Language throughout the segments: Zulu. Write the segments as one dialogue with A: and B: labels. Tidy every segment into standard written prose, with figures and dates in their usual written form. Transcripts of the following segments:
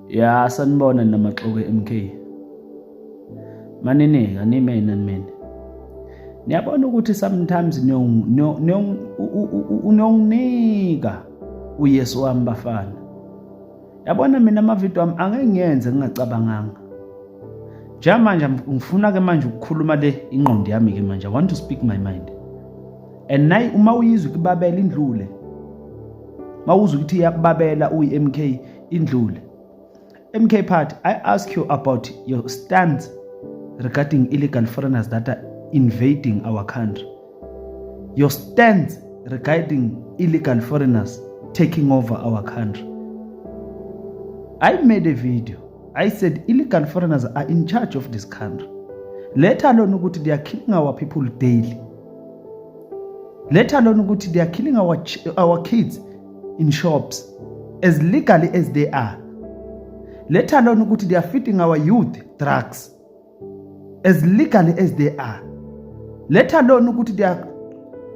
A: Ya sanibona namaxoki MK. Manini anime nani mina. Niyabona ukuthi sometimes niyonginika uYesu wami bafana. Yabona mina amavidiyo ami angeke ngiyenze ngingacabanganga. Njengamanje ngifuna ke manje ukukhuluma le ingqondo yami ke manje I want to speak my mind. And nayi uma uyizwa ikubabela indlule. Mawuzwa ukuthi iyakubabela uyi-MK indlule. MK Party, I ask you about your stance regarding illegal foreigners that are invading our country. Your stance regarding illegal foreigners taking over our country. I made a video. I said illegal foreigners are in charge of this country. Let alone ukuthi they are killing our people daily. Let alone ukuthi they are killing our kids in shops as legally as they are. Let alone ukuthi they are feeding our youth drugs as legally as they are. Let alone ukuthi they are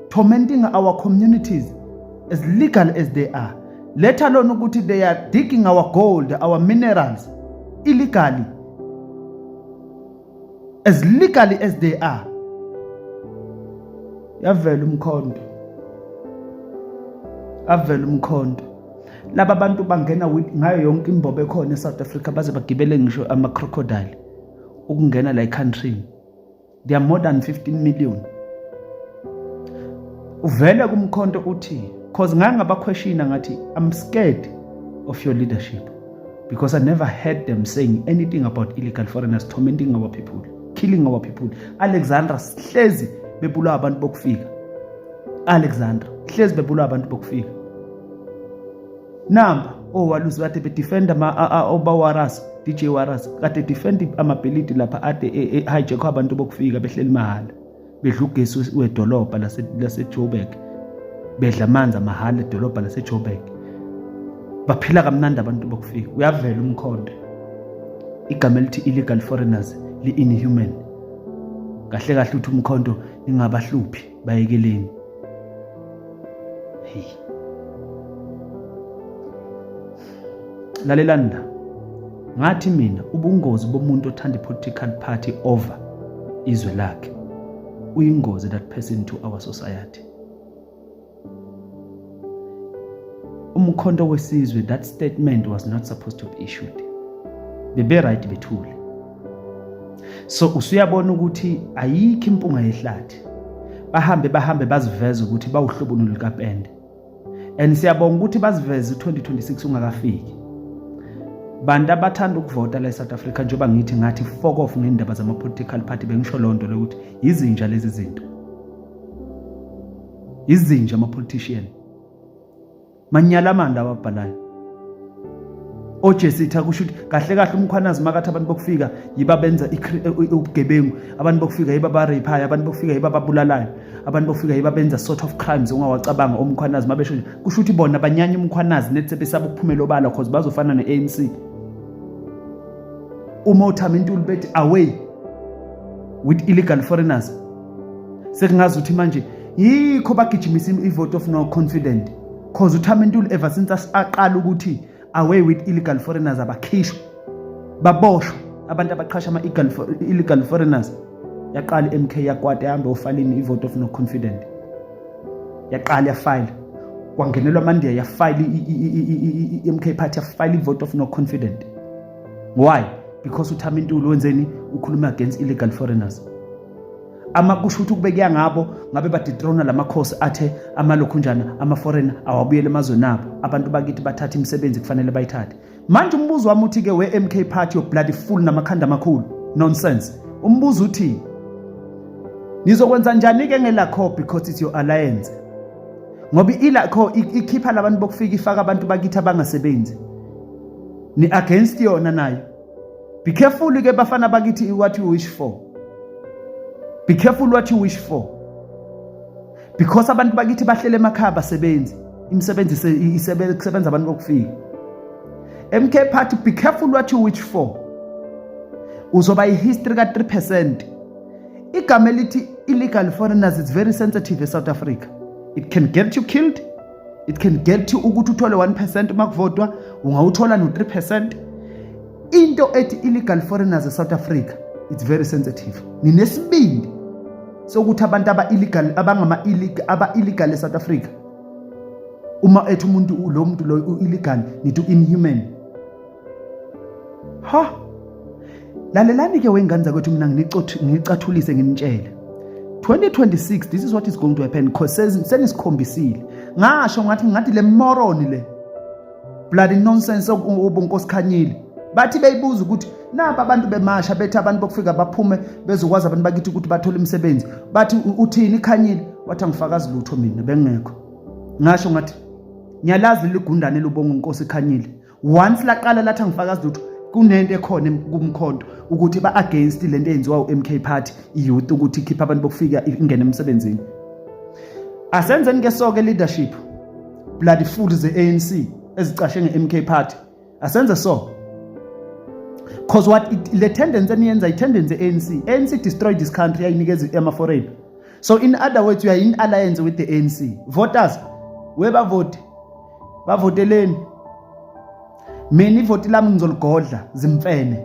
A: tormenting our communities as legal as they are. Let alone ukuthi they are digging our gold, our minerals illegally as legally as they are. Yavela umkhonto, avela umkhonto. Laba bantu bangena ngayo yonke imbobo ekhona eSouth Africa, baze bagibele ngisho ama-crocodile ukungena la e-countryni. They are more than 15 million. Uvele kumkhonto uthi cause ngake ngabaquestiona, ngathi I'm scared of your leadership because I never heard them saying anything about illegal foreigners tormenting our people, killing our people. Alexandra hlezi bebulawa abantu bokufika. Alexandra hlezi bebulawa abantu bokufika. Namba owalusi kade bedefenda oba Waras, DJ Waras kade defend amabhilidi lapha ade hijack abantu bokufika, behleli mahhala, bedla ugesi wedolobha lase Joburg, bedla amanzi amahhala edolobha laseJoburg, baphila kamnandi abantu bokufika. Uyavela umkhonto, igama elithi illegal foreigners li-inhuman. Kahle kahle uthi umkhonto ningabahluphi, bayekeleni. Hey, lalelani la. Ngathi mina ubungozi bomuntu othanda i-political party over izwe lakhe, uyingozi that person to our society. Umkhonto wesizwe, that statement was not supposed to be issued. Bebe right bethule. So usuyabona ukuthi ayikho impunga yehlathi. Bahambe bahambe baziveze ukuthi bawuhlobo lulikapende, and siyabonga ukuthi baziveze u-2026 ungakafiki. Bantu abathanda ukuvota la e-South Africa, njengoba ngithi ngathi fuck off ngendaba zama-political party, bengisho loo nto lokuthi yizinja lezi zinto, izinja ama-politician, manyala amanda awabhalayo ojesitha. Kusho ukuthi kahle kahle uMkhwanazi makathi abantu bokufika yiba benza ubugebengu, abantu bokufika yiba ba-rape-ayo, abantu bokufika yiba babulalayo, abantu bokufika yiba benza sort of crimes ungawacabanga. OMkhwanazi mabesho nje, kusho ukuthi bona banyanya uMkhwanazi nethi sebesaba ukuphumela obala cause bazofana ne-ANC. Uma uThami Ntuli bethi away with illegal foreigners, sekungazi ukuthi manje yikho bagijimisa i-vote of no confident, cause uThami Ntuli ever since aqala ukuthi away with illegal foreigners, abakhishwe, baboshwe abantu abaqhasha ama-illegal foreigners, yaqala i-MK yakwata, yahambe ofalini i-vote of no confident, yaqala yafayila, kwangenelwa amandiya, yafayila i-MK Party, yafayila i-vote of no confident. Why? Because uThami Ntuli wenzeni? Ukhuluma against illegal foreigners. Ama kusho ukuthi ukube kuya ngabo ngabe badethrona lamakhosi athe amalokhunjana ama-foreigner awabuyele emazweni abo, abantu bakithi bathathe imisebenzi kufanele bayithathe. Manje umbuzo wami uthi-ke, we-MK Party, your bloody fool namakhanda amakhulu, nonsense, umbuzo uthi nizokwenza njani-ke ngelakho? Because it's your alliance, ngoba ilakho ikhipha labantu bokufika, ifaka abantu bakithi abangasebenzi, ni-against yona nayo. Be careful ke bafana bakithi, what you wish for. Be careful what you wish for, because abantu bakithi bahlele emakhaya, basebenzi imisebenzi kusebenza abantu bokufika. MK Party, be careful what you wish for. Uzoba i-history ka-3%. Igama elithi illegal foreigners is very sensitive eSouth Africa. It can get you killed, it can get you ukuthi uthole 1% uma kuvotwa, ungawuthola no-3%. Into ethi illegal foreigners eSouth Africa, it's very sensitive. Ninesibindi sokuthi abantu aba illegal, abangama illegal, aba illegal eSouth Africa, uma ethi umuntu lo muntu lo illegal, nithi inhuman. Ha, lalelani ke wengane zakwethu, mina nginicathulise, nginitshele 2026, this is what is going to happen, because senisikhombisile. Ngasho ngathi le moron, le bloody nonsense ubunkosi Khanyile, bathi beyibuza ukuthi naba abantu bemasha, bethi abantu bokufika baphume, bezokwazi abantu bakithi ukuthi bathole imisebenzi, bathi uthini Khanyile? Wathi angifakazi lutho, mina bengekho. Ngasho ngathi ngiyalazi leli gundane lobonga inkosi Khanyile. Once laqala lathi angifakazi lutho, kunento ekhona kumkhonto ukuthi ba-against lento eyenziwa u-MK Party youth ukuthi ikhiphe abantu bokufika ingene emsebenzini. Asenzeni ke soke leadership, bloody fools ze-ANC ezicashe nge-MK Party, asenze so, cause what it, le tendency eniyenza, i-tendency ANC. ANC destroyed this country, yayinikeza ama-foreign. So in other words, you are in alliance with the ANC. Voters, webavoti, bavoteleni. Mina ivoti lami ngizoligodla. Zimfene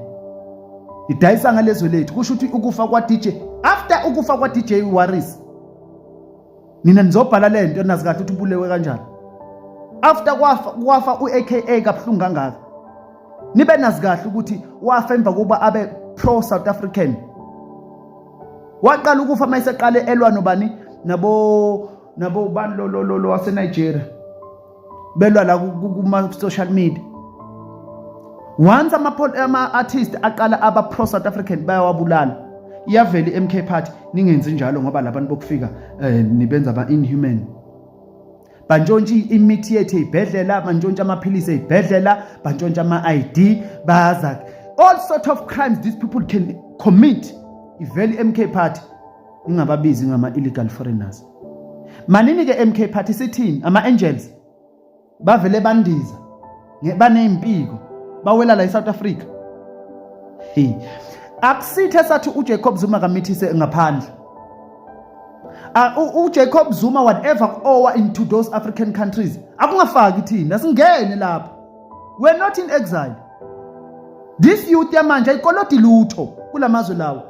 A: idayisa ngalezwe lethu. Kusho ukuthi ukufa kwa-DJ, after ukufa kwa-DJ Waris, nina nizobhala le nto, nazi kahle ukuthi ubulewe kanjani. After kwafa u-AKA kabuhlungu kangaka, nibe nazi kahle ukuthi wafa emva kokuba abe pro South African. Waqala ukufa mayiseqale elwa nobani, nabo bani, lo wase Nigeria, belwa la kuma social media. Once ama-artist aqala aba pro South African, bayawabulala. Iyavela i-MK Party, ningenzi njalo ngoba labantu bokufika nibenza aba inhuman. Bantshontsha imithi yethu ey'bhedlela, bantshontsha amaphilisi ey'bhedlela, bantshontsha ama-ID, baza all sort of crimes these people can commit. Ivele i-MK Party, ningababizi ngama-illegal foreigners. Manini-ke MK Party, sithini? Ama-angels bavele bandiza, baney'mpiko, bawela la e-South Africa. Hey, akusithe sathi uJacob Zuma kamithise ngaphandle. UJacob Zuma, whatever owa into those African countries, akungafaki thina, singene lapho. We're not in exile. This youth yamanje ayikolodi lutho kulamazwe lawo.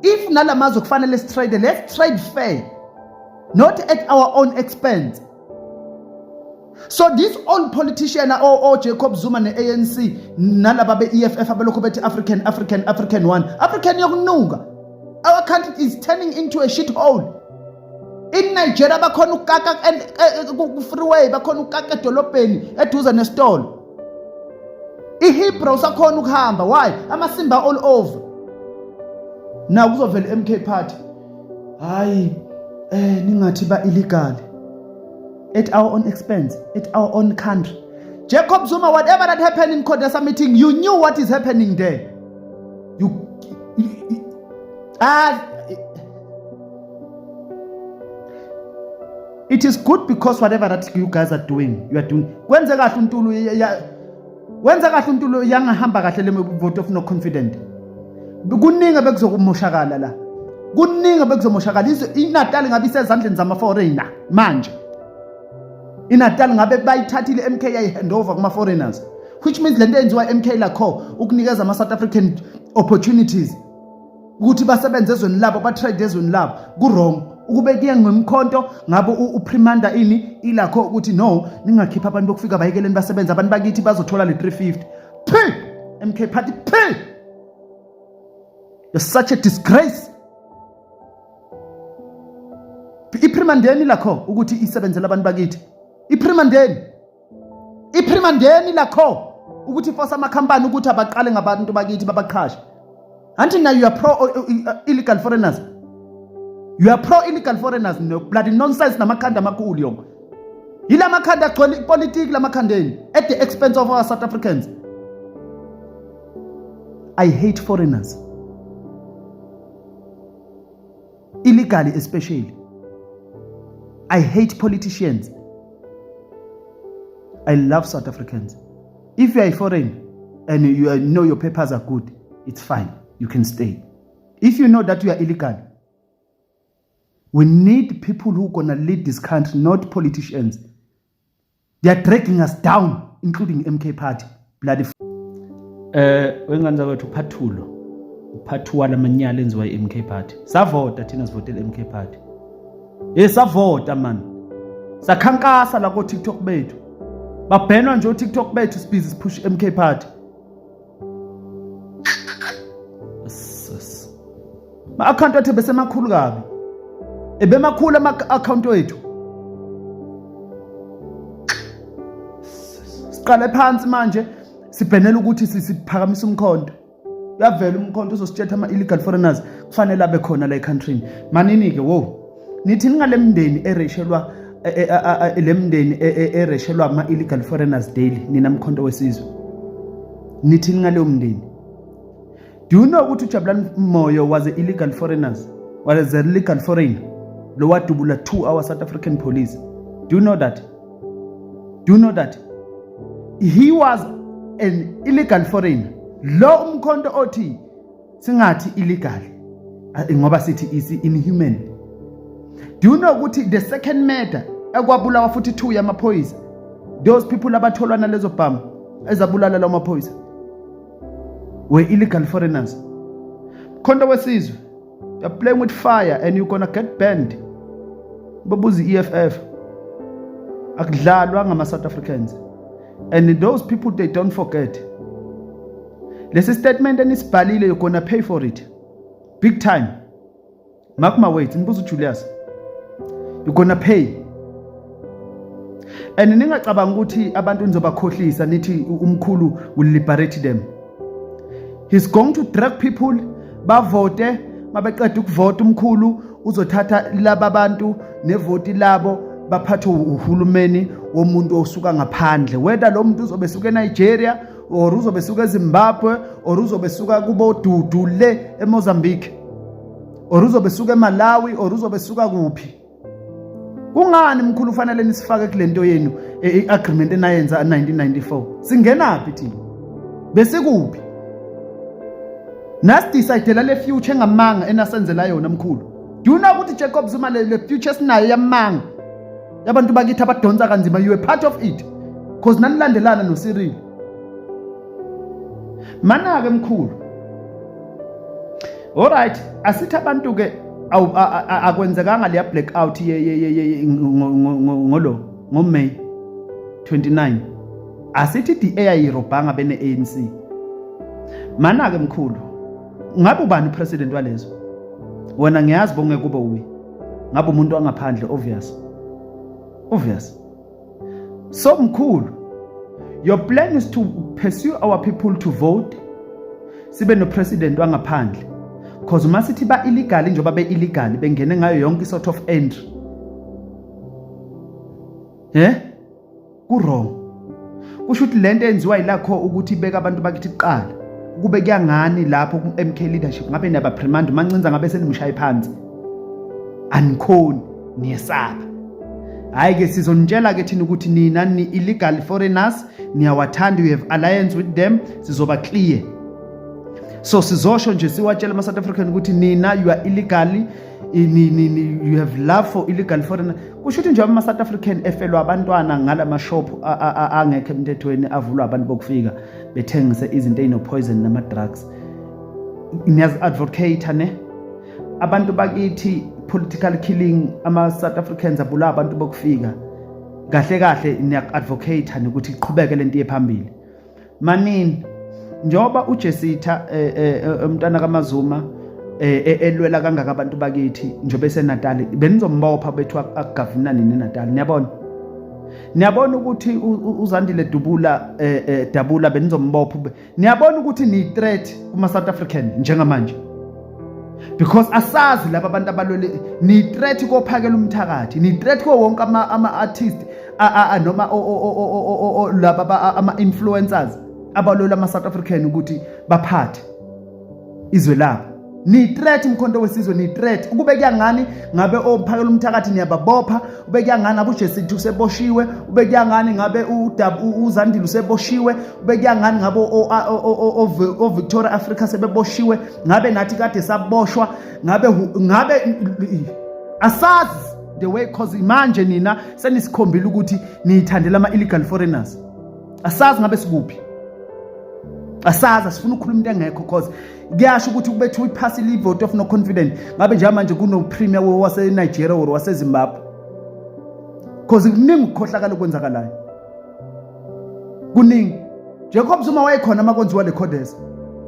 A: If nalamazwe kufanele sitrade, let's trade fair, not at our own expense. So this old politician o Jacob Zuma ne-ANC nalaba be-EFF abelokhu bethi African, African, African, one African yokunuka. Our country is turning into a shit hole. In Nigeria bakhona ukukaka ku-freeway, bakhona ukukaka edolobheni eduze nesitolo. IHillbrow usakhona ukuhamba. Why? Amasimba all over. Now kuzovela MK Party, hayi, ningathi ba illegal at our own expense, at our own country. Jacob Zuma, whatever that happened in CODESA meeting, you knew what is happening there. You, it is good because whatever that you guys are doing, you are doing. Kwenze kahle uNtulu, wenze kahle uNtulu, yangahamba kahle le vote of no confident. Kuningi bekuzokumoshakala la, kuningi bekuzomoshakala. INatal ngabe isezandleni zama-foreigner manje. INatal ngabe bayithathile MK, yayi-hand over kuma-foreigners, which means lento eyenziwa MK lakho ukunikeza ama-South African opportunities ukuthi basebenze ezweni labo, batrade ezweni labo, ku-wrong. Ukube kuye ngomkhonto, ngabe uprimanda ini ilakho ukuthi no, ningakhipha abantu bokufika, bayekeleni basebenze abantu bakithi, bazothola le 350. P MK Party, P, you're such a disgrace. Iprimandeni lakho ukuthi isebenzele abantu bakithi, iprimandeni, iprimandeni lakho ukuthi iforce amakhampani ukuthi abaqale ngabantu bakithi, babaqhashe. Anti now you are pro illegal foreigners. You are pro illegal foreigners. No bloody nonsense namakhanda amakhulu yonke. Yila makhanda agcwele ipolitiki lamakhandeni at the expense of our South Africans. I hate foreigners. Illegally especially. I hate politicians. I love South Africans. If you are a foreign and you know your papers are good, it's fine. You can stay. If you know that you are illegal, we need people who are gonna lead this country, not politicians. They are dragging us down, including MK Party. Bloody. Wengane zakwethu, uphathulo uphathuwa lamanyala enziwa i-MK Party. Savota thina, sivotele MK Party. Hey, savota man. Sakhankasa la ko TikTok bethu. Babhenwa nje o-TikTok bethu, sibhizi sipush MK Party. Ma-akhawunti ethu besemakhulu kabi, ebemakhulu ama-akhawunti wethu. Siqale phansi manje, sibhenela ukuthi siphakamisa umkhonto. Uyavela umkhonto uzositshetha ama-illegal foreigners kufanele abe khona la e-countryni. Manini-ke wo, nithi ningale mndeni ereshelwa e, e, e, le mndeni ereshelwa ama-illegal foreigners daily, nina mkhonto wesizwe, nithi ningaleyo mndeni? Do you know ukuthi uJabulani Moyo was a illegal foreigners, was a illegal foreigner lo wadubula 2 our South African police? Do you know that? Do you know that he was an illegal foreigner? Lo umkhonto othi singathi illegal ngoba sithi is inhuman. Do you know ukuthi the second murder ekwabulawa futhi two yamaphoyisa, those people abatholwa nalezo bhamu ezabulala lawo maphoyisa were illegal foreigners? Khonto wesizwe, you're playing with fire and you're gonna get banned. Babuza i-EFF, akudlalwa ngama-South Africans, and those people, they don't forget. Lesi statement enisibhalile, you're gonna pay for it big time. Mark my words, nibuza uJulius, you're gonna pay. And ningacabanga ukuthi abantu nizobakhohlisa, nithi umkhulu will liberate them. He's going to drag people bavote. Mabeqeda ukuvota, umkhulu uzothatha laba bantu nevoti labo, baphathwe uhulumeni womuntu osuka ngaphandle, whether lo muntu uzobe suka eNigeria or uzobe suka eZimbabwe or uzobe suka kubo Dudu le eMozambique or uzobe suka eMalawi or uzobe suka kuphi. Kungani mkhulu ufanele nisifake kule nto yenu, i-agreement enayenza 1994? Singenaphi thina? Besikuphi? Nasi-decide le future engamanga enasenzela yona, mkhulu. Do you know ukuthi Jacob Zuma, le future esinayo yamanga yabantu bakithi abadonsa kanzima, you were part of it, 'cause nanilandelana noCyril. Mana-ke mkhulu, alright, asithi abantu ke akwenzekanga leya blackout ngolo ngoMay 29, asithi DA ayirobhanga bene ANC. Mana ke mkhulu, ngabe ubani upresident walezo? Wena ngiyazi bongeke kube uye, ngabe umuntu wangaphandle, obvious, obvious. So mkhulu, your plan is to pursue our people to vote, sibe no president wangaphandle, 'cause uma sithi ba illegal, njengoba be illegal bengene ngayo yonke sort of entry, ku wrong. Kusho ukuthi lento enziwa yilakho ukuthi ibeka abantu bakithi kuqala, kube kuyangani lapho ku-MK leadership, ngabe niyabaprimand mancinza, ngabe senimshaye phansi. Anikhoni, niyesaba. Hayi ke, sizonitshela ke thina ukuthi nina ni illegal foreigners, niyawathanda, you have alliance with them. Sizoba clear. So sizosho nje, siwatshela ama-South African ukuthi nina you are illegally, you have love for illegal foreigner. Kusho ukuthi njengoba ama-South African efelwa abantwana ngala mashop angekho emthethweni avulwa abantu bokufika bethengise izinto ey'no-poison nama-drugs, niyazi-advocate ne abantu bakithi, political killing, ama-South Africans abulawa abantu bokufika. Kahle kahle niya-advocate nokuthi iqhubeke lento iye phambili. Manini, njengoba uJesitha umntwana kaMazuma elwela kangaka abantu bakithi, njengoba eseNatal, benizombopha bethu akugavina nini eNatal. Niyabona, niyabona ukuthi uZandile Dubula, Dabula, benizombopha. Niyabona ukuthi ni threat kuma South African njengamanje, because asazi laba abantu abalwele. Ni threat kophakela umthakathi, ni threat ko wonke ama artist noma laba ama influencers abalwela ama South African ukuthi baphathe izwe labo. Ni threat, mkhonto wesizwe, ni threat. Ukube kuyangani, ngabe ophakela umthakathi niyababopha. Ube kuyangani, ngabe uJesithu useboshiwe. Ube kuyangani, ngabe uZandile useboshiwe. Ube kuyangani, ngabe o-Victoria Africa sebeboshiwe. Ngabe nathi kade saboshwa. Ngabe asazi the way, 'cause manje nina senisikhombile ukuthi niyithandela ama-illegal foreigners. Asazi ngabe sikuphi. Asazi, sifuna ukukhuluma into engekho, cause kuyasho ukuthi kubethiwa iphasile i-vote of no confidence, ngabe njengamanje kuno-premier wase-Nigeria or waseZimbabwe, cause kuningi ukukhohlakala okwenzakalayo, kuningi. Jacob Zuma wayekhona uma kwenziwa le CODESA.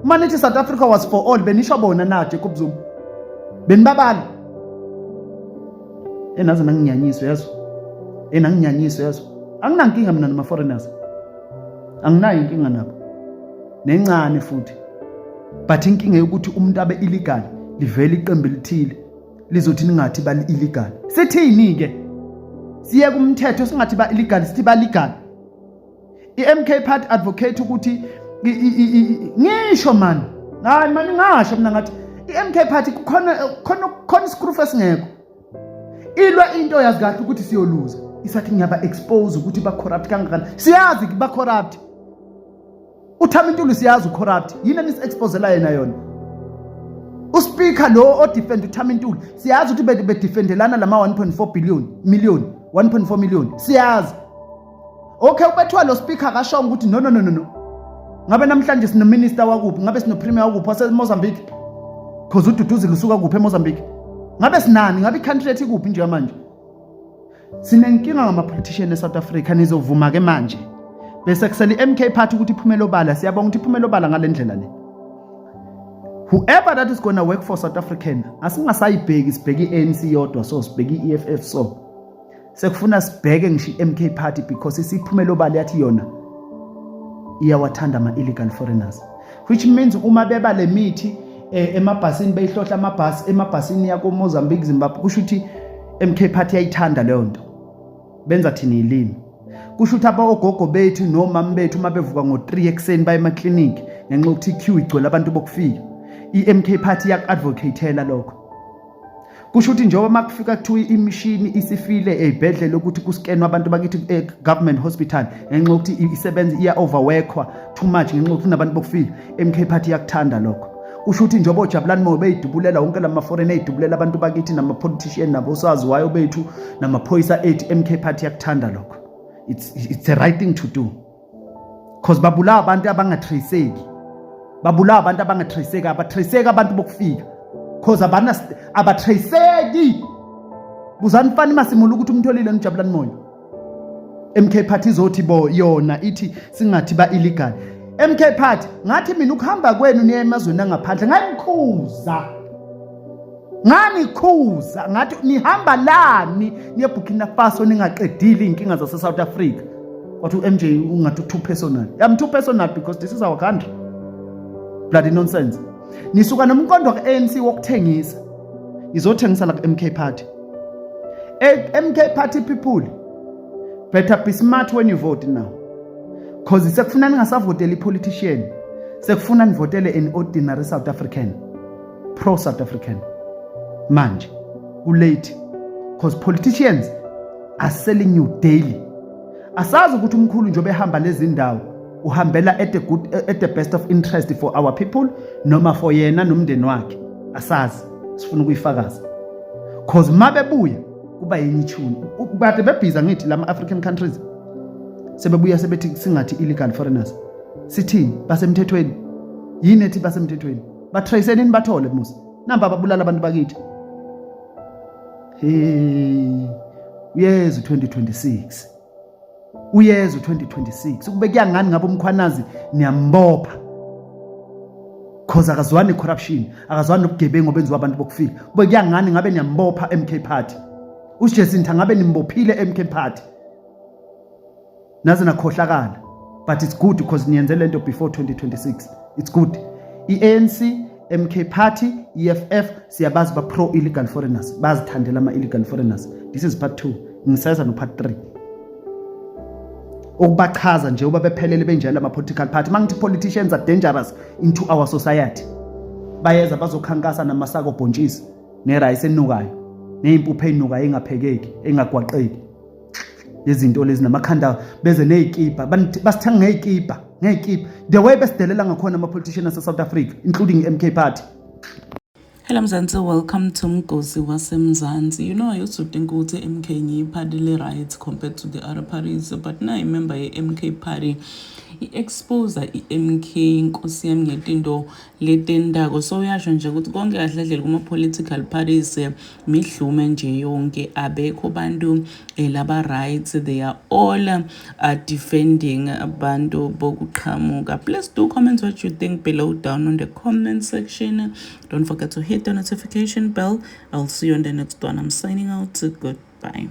A: Uma nithi South Africa was for all, benisho bona na Jacob Zuma? Benibabala enaze nanginyanyiswe, yazo enanginyanyiswe, yazo. Anginankinga mina nama-foreigners, anginayo inkinga nabo nencane futhi, but inkinga yokuthi umuntu abe illegal, livele iqembu elithile lizothi ningathi ba illegal. Sithini ke? Siye kumthetho, singathi ba illegal, sithi ba legal. I-MK Party advocate ukuthi ngisho man, hayi man, ngasho mina ngathi i-MK Party kukhona khona khona isikrufu esingekho. Ilwa into yazi kahle ukuthi siyoluza, isathi ngiyaba expose ukuthi ba corrupt kangakanani. Siyazi ba corrupt. UThami Ntuli siyazi ucorrupt, yini enisi-exposela yena yona? Uspeaker lo odefend uThami Ntuli, siyazi ukuthi bedefendelana lama 1.4 billion million, 1.4 million, siyazi. Okay, ubethiwa lo speaker akashongo ukuthi no, no, no, no, no, ngabe namhlanje sino minister wakuphi? Ngabe sino premier wakuphi? Wase Mozambique? Cause uDuduzile usuka kuphi? eMozambique. Ngabe sinani? Ngabe i-country yethu ikuphi njengamanje? Sinenkinga ngama-politician eSouth Africa, nizovuma ke manje. Bese kusele i-MK Party ukuthi iphumele obala. Siyabonga ukuthi iphumele obala ngale ndlela le. Whoever that is gonna work for South African, asingasayibheki, sibheke i-ANC yodwa, so sibheke i-EFF, so sekufuna sibheke ngisho i-MK Party, because isiphumele obala yathi yona iyawathanda ama-illegal foreigners, which means uma beba le mithi emabhasini, beyihlohla amabhasi emabhasini yako Mozambique, Zimbabwe, kusho ukuthi MK Party yayithanda leyo nto. Benza thina ilimi. Kusho ukuthi ogogo bethu nomama bethu uma bevuka ngo-3 ekuseni baye emakliniki ngenxa yokuthi i-queue igcwele abantu bokufika, i-MK Party iyaku-advocatela lokho. Kusho ukuthi njengoba makufika kuthiwa imishini isifile ey'bhedlela ukuthi kuskenwa abantu bakithi e-government hospital ngenxa yokuthi isebenza iya-overworkwa too much ngenxa yokuthi kunabantu bokufika, MK Party iyakuthanda lokho. Kusho ukuthi njengoba oJabulani Moyo beyidubulela wonke lama-foreign, eyidubulela abantu bakithi nama-politician nabosaziwayo bethu namaphoyisa ethu, MK Party iyakuthanda lokho. It's the right thing to do, cause babulawa abantu abangatraceki, babulawa abantu abangatraceki, abatraceki abantu bokufika, cause abana abatraceki. Buzani Fani Masimula ukuthi umtholile uJabulani Moyo. MK Party izothi bo yona ithi singathi ba illegal. MK Party, ngathi mina ukuhamba kwenu niye emazweni angaphandle, nganikhuza, nganikhuza, ngathi nihamba lani niye Burkina Faso ningaqedile inkinga zase South Africa? Wathi uMJ ungathi too personal. I'm too personal because this is our country. Bloody nonsense. Nisuka nomqondo ka-ANC wokuthengisa, izothengisa la ku-MK Party. MK Party people better be smart when you vote now, cause sekufuna ningasavoteli i-politician, sekufuna nivotele an ordinary South African, pro South African. Manje kulate, cause politicians are selling you daily. Asazi ukuthi umkhulu njengoba ehamba lezi ndawo uhambela at the best of interest for our people noma for yena nomndeni wakhe. Asazi, sifuna ukuyifakaza, cause mabebuya kuba yenye ithuni. Bade bebhiza ngithi lama African countries sebebuya sebethi singathi illegal foreigners. Sithini? Basemthethweni yini ethi basemthethweni? Batrace nini bathole musa namba ababulala abantu bakithi? Hey, uyeza 2026, uyeza 2026. Ukube kuyangani ngabe uMkhwanazi niyambopha, cause akazwani corruption, akazwani nobugebengu obenziwa abantu bokufika. Kube kuyangani ngabe niyambopha MK Party. UJacinta ngabe nimbophile MK Party. Naze nakhohlakala, but it's good because niyenze lento before 2026. It's good. I-ANC, MK Party, EFF, siyabazi ba pro illegal foreigners, bazithandela ama illegal foreigners. This is part 2, ngiseza no part 3 ukubachaza nje uba bephelele benjalo ama political party. Mangithi politicians are dangerous into our society, bayeza bazokhankasa namasako bhontshisi nerice enukayo neyimpuphu eyinukayo engaphekeki, engagwaqeki, lezinto lezi namakhanda, beze nezikipa, basithenga ngezikipa, ngezikipa, the way besidelela ngakhona ama politicians ase South Africa, including MK Party.
B: Hello Mzansi, welcome to Mgosi waseMzansi. I used to think ukuthi MK ngiyi-party le-right compared to the other parties, but now I remember i-MK party i-expose i-MK, inkosi yami, ngetinto letentako. So uyasho nje ukuthi konke kahle kahle kuma-political parties mihlume nje yonke, abekho bantu laba right, they are all defending abantu bokuqhamuka. Please do comment what you think below down on the comment section. Don't forget to hit the notification bell. I'll see you on the next one. I'm signing out. Goodbye.